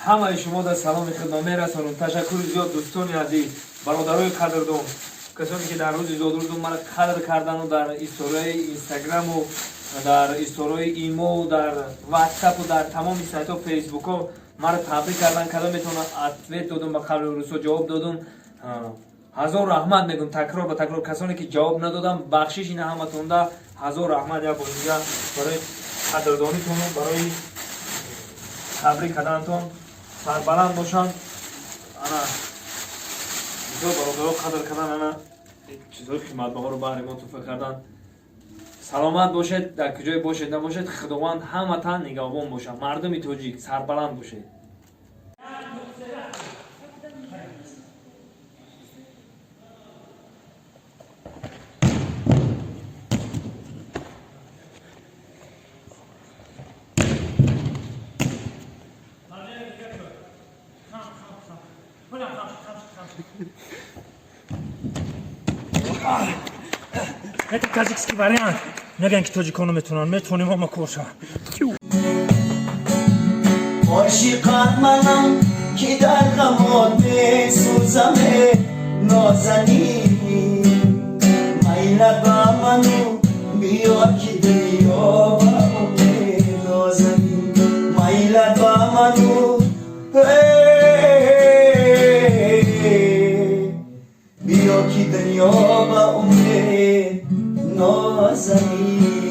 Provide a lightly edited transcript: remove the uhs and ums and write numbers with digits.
Ҳамаи шумо дар саломи хидмат мерасонам. Ташаккури зиёд, дӯстони азиз, бародарои қадрдон, касоне ки дар рӯзи зодрӯзу маро қадр кардану дар историяи Инстаграму, дар историяи Имову, дар Ватсапу, дар тамоми сайтҳо, Фейсбукҳо маро табрик кардан. Кадом метавонам, ответ додум, ба қавли русо ҷавоб додум. Ҳазор раҳмат мегӯм такрор ба такрор. Касоне ки ҷавоб надодам, бахшиш. Ина ҳаматонда ҳазор раҳмат як бор дига барои қадрдонитону барои табрик карданатон. Сарбаланд бошанд. Ана бисёр бародаро қадр кардан, ана чизҳои қиматбаҳоро баҳри мо туҳфа кардан. Саломат бошед, дар куҷое бошед набошед, Худованд ҳаматан нигаҳбон бошад. Мардуми тоҷик, сарбаланд бошед. Это таджикский вариант. Наган ки тоҷиконо метавонанд, метавонем ҳама корша. Ошиқат манам, ки дар ғамот месӯзаме, нозанин. Майла ба ману биё, ки дунё ба умед, нозанин. Майла ба ману биё, ки дунё ба умед, нозанин.